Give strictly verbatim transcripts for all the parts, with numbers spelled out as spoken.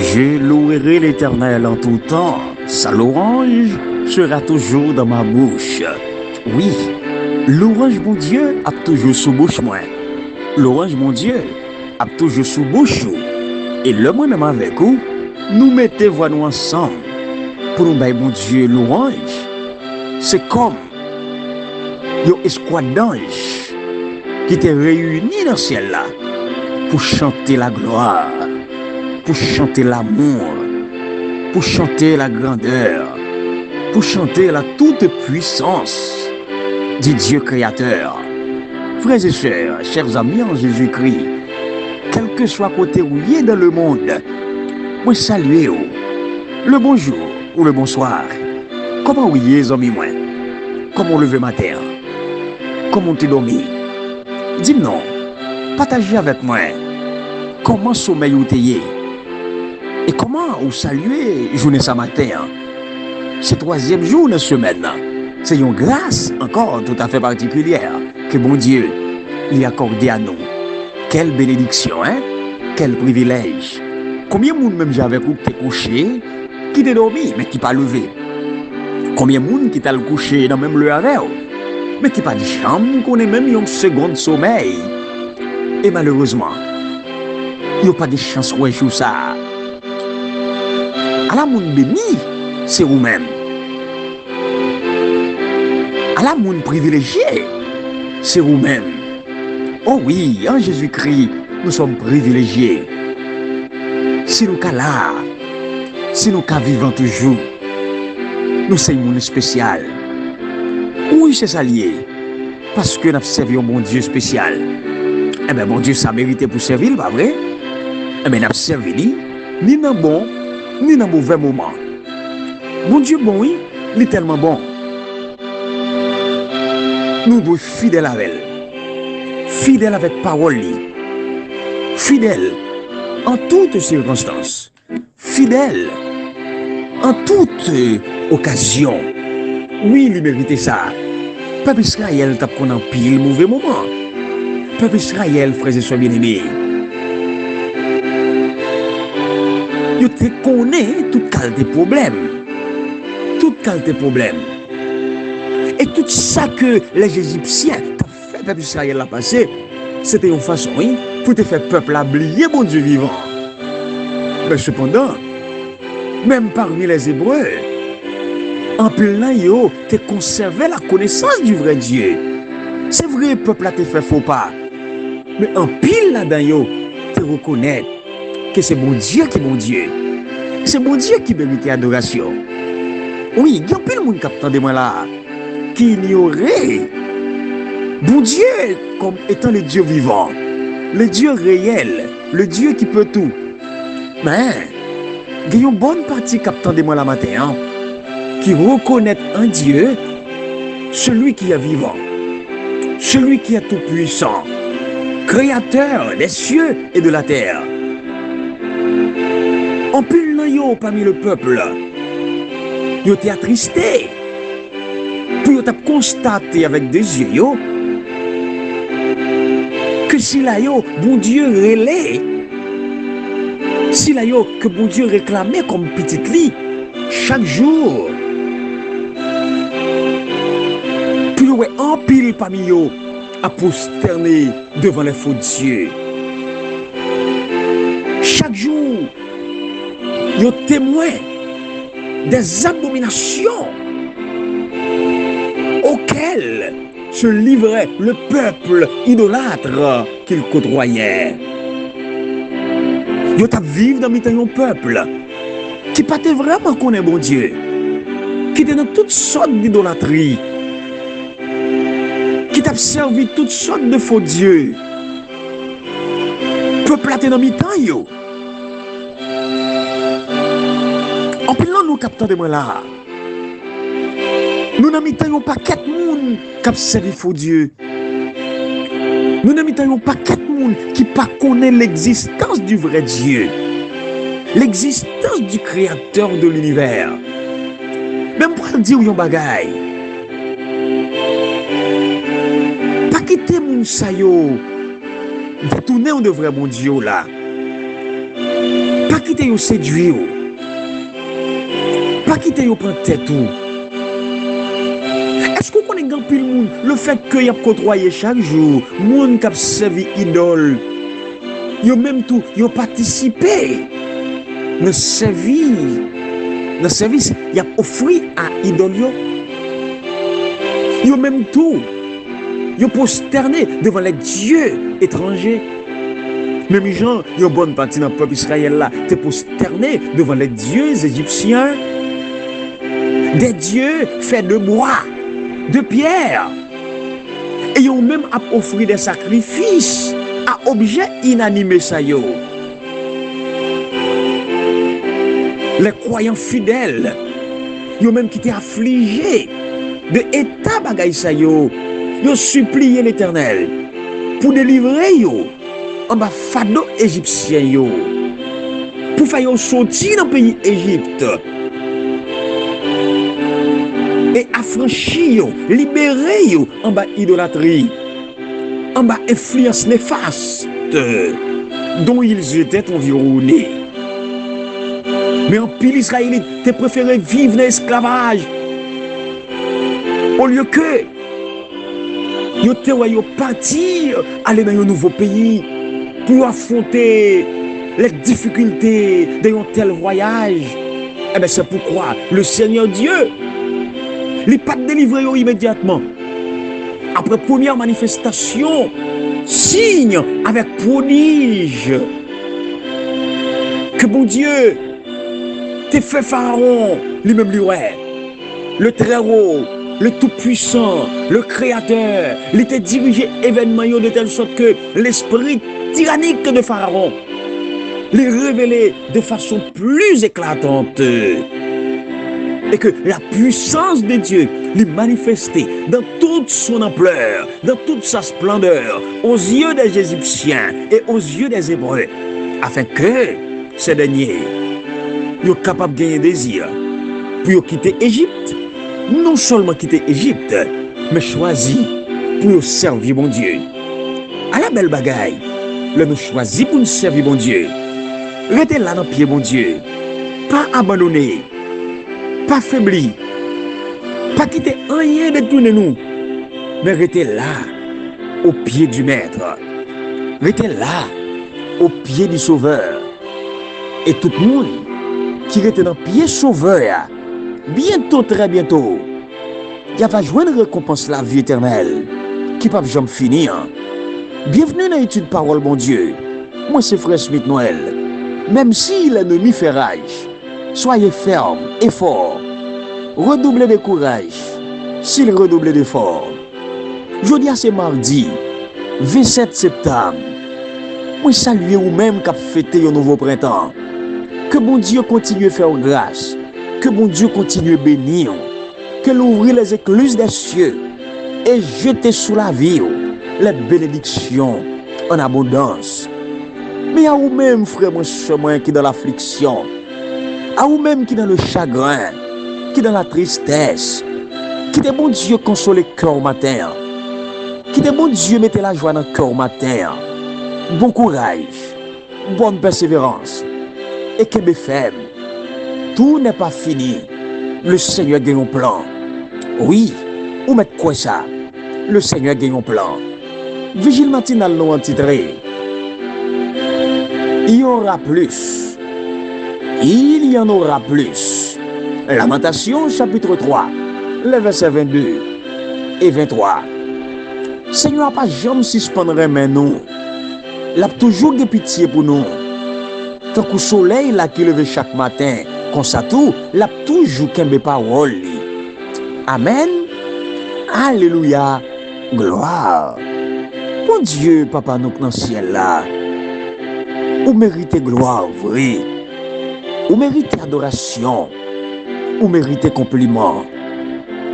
Je louerai l'Éternel en tout temps, sa louange sera toujours dans ma bouche. Wi, louwanj Bondye ap toujou sou bouch mwen. Louwanj Bondye ap toujou sou bouch ou. E lè mwen menm avèk ou, nou mete vwa nou ansanm pou nou bay Bondye louwanj, se kòm yon eskwadranj ki te reyini nan syèl la pou chante laglwa, pou chante lamou, pou chante lagrandè, pou chante la toute puissance du Dieu créateur. Frères et sœurs, chers amis en Jésus-Christ, kèlkeswa kote ou ye dans le monde, mwen salye w. Le bonjour ou le bonsoir. Kòman ou ye, zanmi mwen? Kòman w leve maten an? Kòman w te dòmi? Di m non. Pataje avèk mwen kòman somèy ou te ye. E kòman ou salye jounen sa maten an? Se twazyèm jou nan semèn nan. Se yon gras ankò toutafè patikilyè ke Bondye li akòde a nou. Kèl benediksyon, en? Kèl privilèj! Konbyen moun menm jan avèk ou ki te kouche, ki te dòmi, men ki pa leve? Konbyen moun ki t al kouche nan menm lè avè w, men ki pa t janm konnen menm yon segonn somèy? E malerezman, yo pa gen chans wè jou sa a. Ala moun beni, se ou menm! Ala moun privilejye, se ou menm! O wi, an Jezikri, nou sòm privilejye. Si nou ka la a, si nou ka vivan toujou, nou se yon moun espesyal. Wi, se sa l ye. Paske n ap sèvi yon Bondye espesyal. Enben, Bondye sa merite pou sèvi l, pa vre? Enben, n ap sèvi li, ni nan bon, ni nan movè moman. Bondye bon, wi, li tèlman bon. Nou dwe fidèl avè l, fidèl avèk pawòl li, fidèl an tout sikonstans, fidèl an tout okazyon. Wi, li merite sa. Pèp Izrayèl t ap konn anpil move moman. Pèp Izrayèl, frè e sè byeneme, yo te konnen tout kalte pwoblèm. Tout kalte pwoblèm. E tout sa ke lèzejipsyen t ap fè pèp Izrayèl la pase, se te yon fason, wi, pou te fè pèp la bliye Bondye vivan. Men sepandan, menm pami lèzebre, anpil nan yo te konsève lakonesans di vrè Dye. Se vre, pèp la te fè fo pa, men anpil ladan yo te rekonèt ke se Bondye ki Bondye. Se Bondye ki merite adorasyon. Wi, gen anpil moun k ap tande mwen la a, ki inyore Bondye comme étant le Dieu vivant, le Dieu réel, le Dieu qui peut tout. Men, gen yon bòn pati k ap tande mwen la maten an, ki rekonèt en Dieu, celui qui est vivant, celui qui est tout-puissant, créateur des cieux et de la terre. Anpil nan yo pami le pèp, yo te atriste pou yo t ap konstate avèk de zye yo ke sila yo Bondye rele, sila yo ke Bondye reklame kòm pitit li chak jou. Pou yo wè anpil pami yo ap pwostène devan lè fo dye. Chak jou, yo temwen des abominations auxquelles se livrait le peuple idolâtre qu'il côtoyait. Yo t ap viv nan mitan yon pèp ki pa te vrèman konnen Bondye, ki te nan tout sòt didolatri, ki t ap sèvi tout sòt de fo dye. Pèp la te nan mitan yo. Anpil nan nou k ap tande mwen la a, nou nan mitan yon pakèt moun k ap sèvi fo dye. Nou nan mitan yon pakèt moun ki pa konnen legzistans di vrè Dye, legzistans di Kreyatè de linivè. Men m pral di w yon bagay. Pa kite moun sa yo detounen w de vrè Bondye w la. Pa kite yo sedui w. Pa kite yo pran tèt ou. Èske w konnen gen anpil moun, lefètke y ap kotwaye chak jou moun k ap sèvi idòl, yo menm tou, yo patisipe nan sèvi, nan sèvis y ap ofri a idòl yo? Yo menm tou, yo pwostène devan lè dye etranje. Menm jan yon bòn pati nan pèp Izrayèl la te pwostène devan lè dye ejipsyen, des dieux faits de bois, de pierre. E yo menm ap ofri de sakrifis a objè inanime sa yo. Les croyants fidèles, yo menm ki te aflije de eta bagay sa yo, yo sipliye Letènèl pou delivre yo anba fado ejipsyen yo, pou fè yo soti nan peyi Ejip e afranchi yo, libere yo anba idolatri, anba enfliyans nefas dont ils étaient environnés. Men anpil Izrayelit te prefere viv nan esklavaj olye ke yo te wè yo pati ale nan yon nouvo peyi pou yo afwonte les difficultés de yon tel voyaj. Enben, c'est pourquoi le Seigneur Dieu, li pa t delivre yo imedyatman. Apre premyè manifestasyon, siy avèk pwodij ke Bondye te fè Farawon, li menm li wè. Le Très-Haut, le Tout-Puissant, le Créateur, li te dirije evènman yo de tèl sòt ke lespri tiranik de Farawon, li revele de fason pli eklatante. Et que la puissance de Dieu li manifeste dans toute son ampleur, dans toute sa splendeur, aux yeux des Égyptiens et aux yeux des Hébreux, afin que ces derniers yo kapab genyen dezi pou yo kite Ejip, non sèlman kite Ejip, men chwazi pou yo sèvi Bondye. Ala bèl bagay lè nou chwazi pou n sèvi Bondye. Rete la nan pye Bondye. Pa abandone. Pa febli. Pa kite anyen detounen nou. Men rete la, au pied du Maître. Rete la, au pied du Sauveur. E tout moun ki rete nan pye Sovè a, byento, trè byento, y ava jwenn rekonpans lavi etènèl ki p ap janm fini an. Byenvni nan etid Pawòl Bondye. Mwen se Frè Smith Noël. Menm si lènmi fè raj, soyez fermes et forts. Redoublez de courage, s'il redouble d'efforts. Jodi a se madi vennsèt septanm. Mwen salye ou menm k ap fete yon nouvo prentan. Ke Bondye kontinye fè w gras. Ke Bondye kontinye beni w. Ke l ouvri les écluses des cieux et jete sou lavi w les bénédictions en abondance. Men a ou menm, frè mwen, sè mwen ki nan lafliksyon, a ou menm ki nan le chagrin, ki nan la tristès, kite Bondye konsole kè w maten an. Kite Bondye mete lajwa nan kè w maten an. Bon kouraj, bonne persévérance, e kenbe fèm. Tout n'est pas fini. Le Seigneur gen yon plan. Wi, ou mèt kwè sa. Le Seigneur gen yon plan. Vijil matinal nou an titre, Il y aura plus. Il y en aura plus. Lamentations chapitre trois, les versets vingt-deux et vingt-trois. Senyè a pa janm sispann renmen nou. L ap toujou gen pitye pou nou. Tankou solèy la ki leve chak maten, konsa tou, l ap toujou kenbe pawòl li. Amèn. Alelouya. Glwa. Bondye, Papa nou k nan syèl la, ou merite glwa vre. Ou merite adorasyon. Ou merite konpliman.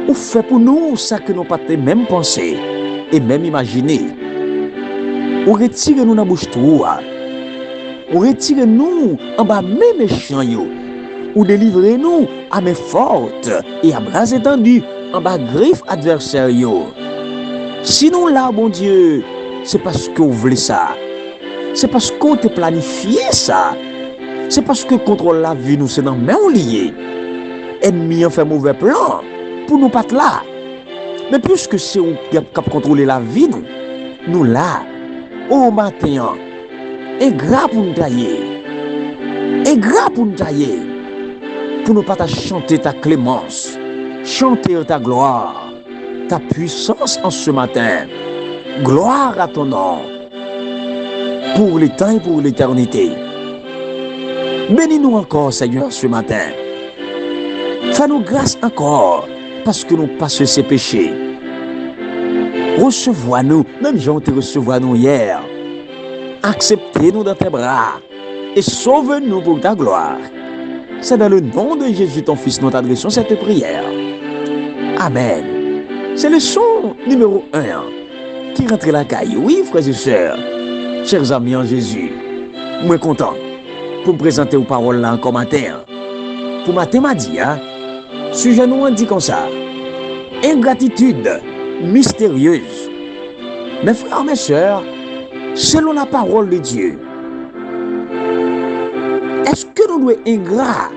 Ou fè pou nou sa ke nou pa te menm panse e menm imajine. Ou retire nou nan bouch twou a. Ou retire nou anba men mechan yo. Ou delivre nou à main forte et à bras étendu anba grif advèsè yo. Si nou la, Bondye, se paske w vle sa. Se paske w te planifye sa. Se paske kontwòl lavi nou se nan men w li ye. Ènmi an fè movè plan pou nou pa t la. Men piske se ou k ap kontwole lavi nou, nou la. O maten an, engra pou n ta ye. Engra pou n ta ye. Pou nou pa ta chante ta clémence, chanter ta gloire, ta puissance en ce matin. Gloire à ton nom, pour le temps et pour l'éternité. Beni nou ankò, Senyè, ce matin. Fè nou gras ankò, paske nou pa sese peche. Resevwa nou, menm jan w te resevwa nou yè. Aksepte nou dans tes bras et sauve-nous pour ta gloire. C'est dans le nom de Jésus, ton Fils, nous t'adressons cette prière. Amen. Se leson nimewo en an ki rantre lakay ou, wi, frè e sè, chè zanmi an Jezi. Mwen kontan pou m prezante w pawòl la ankò maten an. Pou maten madi a, sijè nou an di konsa: Ingratitude mystérieuse. Mes frères, mes sœurs, selon la parole de Dieu, èske nou dwe engra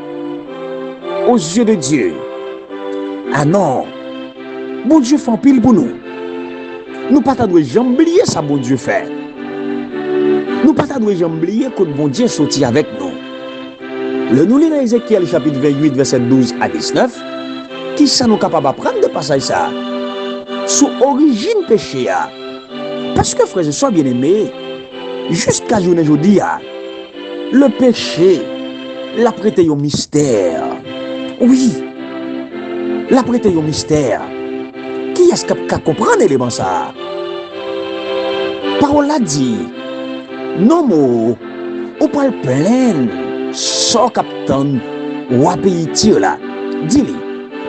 aux yeux de Dieu? Ah non! Bondye fè anpil pou nou. Nou pa ta dwe janm bliye sa Bondye fè. Nou pa ta dwe janm bliye kot Bondye soti avèk nou. Lè nou li nan Ezekyèl chapit venntuit, vèsè douz a diznèf, kisa nou kapab aprann de pasaj sa a? Sou orijin peche a. Paske, frè e sè byeneme, jiska jounen jodi a, le peche, l ap rete yon mistè. Wi, l ap rete yon mistè. Kiyès k ap ka konprann eleman sa a? Pawòl la di, Nonm o, ou pral plenn sa w k ap tann wa peyi Tir la. Di li,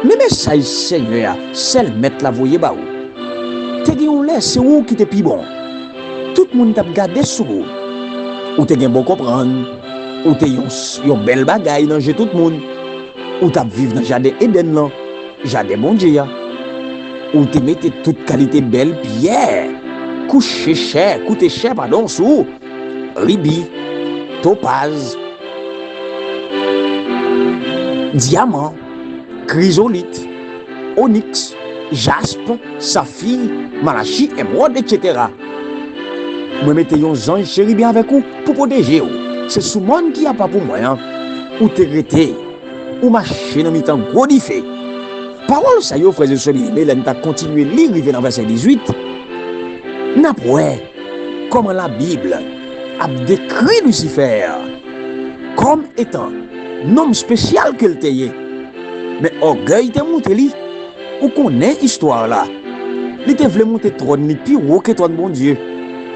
men mesaj Senyè a, sèl Mèt la voye ba ou. Te gen yon lè, se ou ki te pi bon. Tout moun t ap gade sou ou. Ou te gen bon konprann. Ou te yon, yon bèl bagay nan je tout moun. Ou t ap viv nan jaden Edenn lan, jaden Bondye a. Ou te mete tout kalite bèl pyè, kouche chè, koute chè, padon, sou ou. Ribi, topaz, dyaman, krizolit, oniks, jasp, safi, malachi, emwòd, etsetera. Mwen mete yon zanj cheribin avèk ou pou pwoteje w. Se sou mòn ki apa pou mwen an ou te rete. Ou mache nan mitan gwo dife. Pawòl sa yo, frè e sè byeneme, lè n ta kontinye li rive nan vèsè dizuit, n ap wè kòman Labib ap dekri Lisifè kòm etan nonm espesyal ke l te ye. Men ògèy te moute li. Ou konnen istwa la. Li te vle moute twòn li pi wo ke twòn Bondye.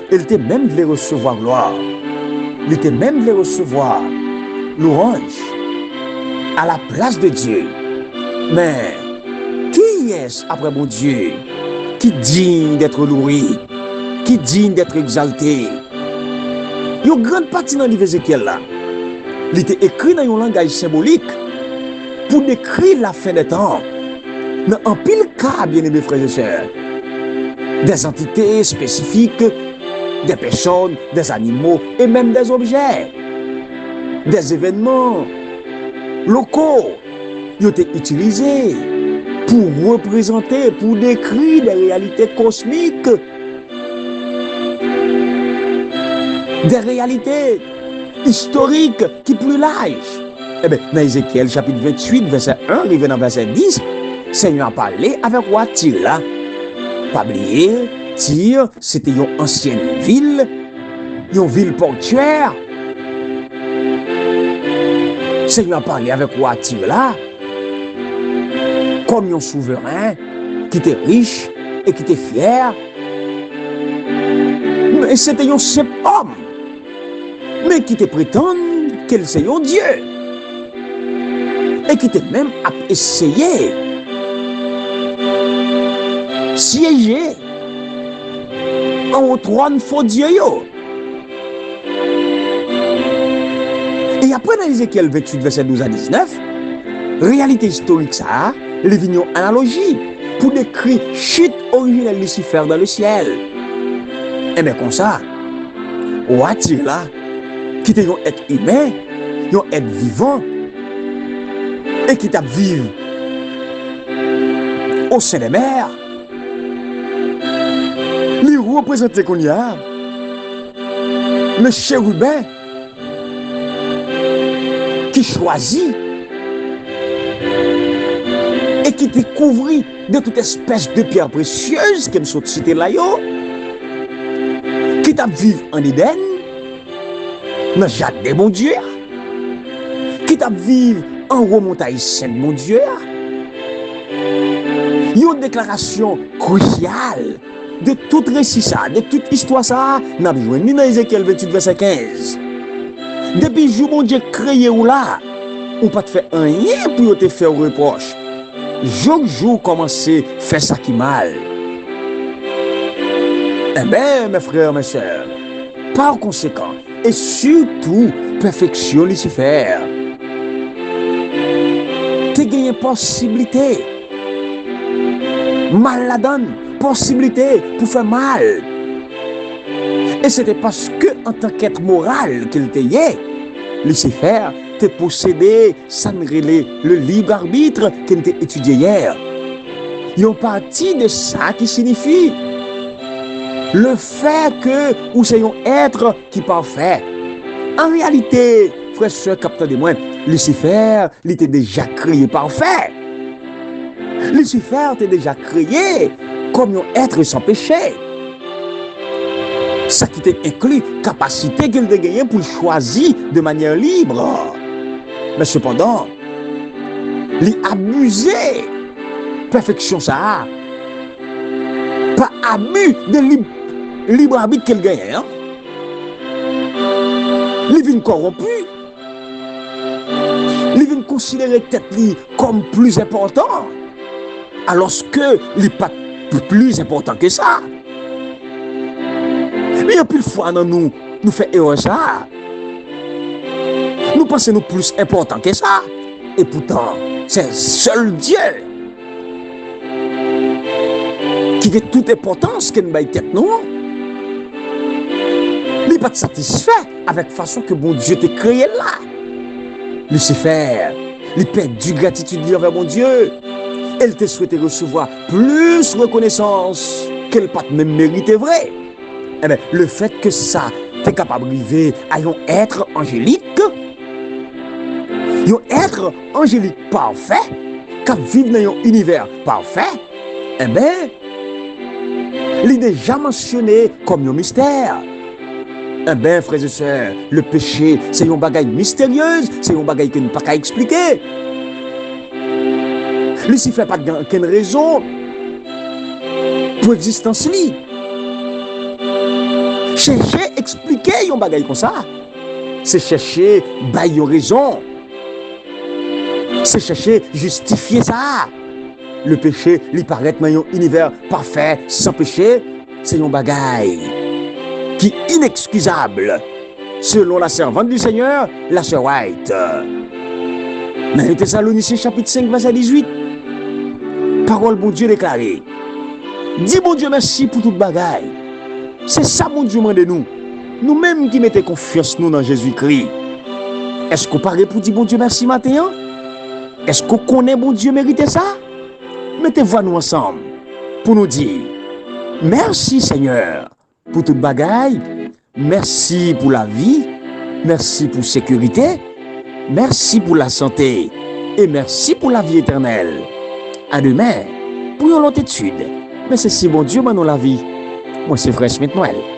E l te menm vle resevwa glwa. Li te menm vle resevwa lwanj à la place de Dieu. Men, kiyès apre Bondye ki digne d'être loué, qui digne d'être exalté? Yon grann pati nan liv Ezekyèl la, li te ekri nan yon langaj senbolik pou dekri lafen dè tan. Nan anpil ka, byeneme frè e sè, des entités spécifiques, des personnes, des animaux et même des objets, des événements locaux, yo te itilize pou reprezante, pou dekri de reyalite kosmik, de reyalite istorik ki pli laj. Eben, nan Ezekyèl chapit venntuit, vèsè en rive nan vèsè dis, Senyè a pale avèk wa Tir la. Pa bliye, Tir se te yon ansyen vil, yon vil pòtyè. Senyè a pale avèk wa Tir la kòm yon souveren ki te rich e ki te fyè. Men se te yon senp òm, men ki te pretann ke l se yon dye, e ki te menm ap eseye syeje anwo twòn fo dye yo. E apre nan Ezekyèl venntuit, vèsè douz a diznèf, reyalite istorik sa a, li vin yon analoji pou dekri chit orijinèl Lisifè dans le ciel. Enben konsa, wa Tir la, ki te yon èt imen, yon èt vivan e ki t ap viv o sen dè mè, li reprezante kounye a le cheriben ki chwazi e ki te kouvri de tout espès de pyè presyez ke m sot site la yo, ki t ap viv ann Edenn, nan jaden Bondye a, ki t ap viv anwo montay sent Bondye a. Yon deklarasyon krisyal de tout resi sa, de tout istwa sa, n ap jwenn li nan Ezekyèl venntuit, vèsè kenz. Depi jou Bondye kreye w la, ou pa t fè anyen pou yo te fè w repwòch. Jouk jou w kòmanse fè sa ki mal. Enben, mè frè, mè sè, pa konsekan, e sitou pèfeksyon Lisifè, te genyen posiblite mal ladan l, posiblite pou fè mal. E se te paske, antan k èt moral ke l te ye, Lisifè te posede sa n rele le libre arbitre ke n te etidye yè. Yon pati de sa ki sinifi le fè ke ou se yon èt ki pafè. An reyalite, frè, sè k ap tande mwen, Lisifè, li te deja kreye pafè. Lisifè te deja kreye kòm yon èt san peche. Sa ki te enkli kapasite ke l te genyen pou l chwazi de manyè lib. Men sepandan, li abize pèfeksyon sa a pa abi de lib, lib abit ke l genyen an. Li vin kòwonpi. Li vin konsidere tèt li kòm pli enpòtan, alòske li pa t pli enpòtan ke sa. Men anpil fwa nan nou, nou fè erè sa a. Nou panse nou plis enpòtan ke sa. Epoutan, se sèl Dye ki gen tout enpòtans ke n bay tèt nou an. Li pa t satisfè avèk fason ke Bondye te kreye l la. Lisifè, li pèdi gratitid li anvè Bondye, e l te swete resevwa plis rekonesans ke l pa t menm merite vre. Enben, lefèt ke sa te kapab rive a yon èt anjelik, yon èt anjelik pafè, k ap viv nan yon inivè pafè, enben, li deja mansyone kòm yon mistè. Enben, frè e sè, le peche se yon bagay misteryez, se yon bagay ke n pa ka eksplike. Lisifè pa t gen okenn rezon pou egzistans li. Chèche eksplike yon bagay konsa, se chèche bay yon rezon. Se chèche jistifye sa. Le peche, li parèt nan yon inivè pafè, san peche, se yon bagay ki inekskizab, selon la sèvant du Seigneur, la sè White. Nan en Tesalonisyen chapit senk vèsè dizuit, pawòl Bondye deklare, di Bondye mèsi pou tout bagay. Se sa Bondye mande nou, nou menm ki mete konfyans nou nan Jezikri. Èske w pare pou di Bondye mèsi maten an? Èske w konnen Bondye merite sa? Mete vwa nou ansanm pou nou di, mèsi Senyè pou tout bagay, mèsi pou lavi, mèsi pou sekirite, mèsi pou lasante, e mèsi pou lavi etènèl. A demen pou yon lòt etid. Men se si Bondye ban nou lavi. Mwen se Frè Smith Noël.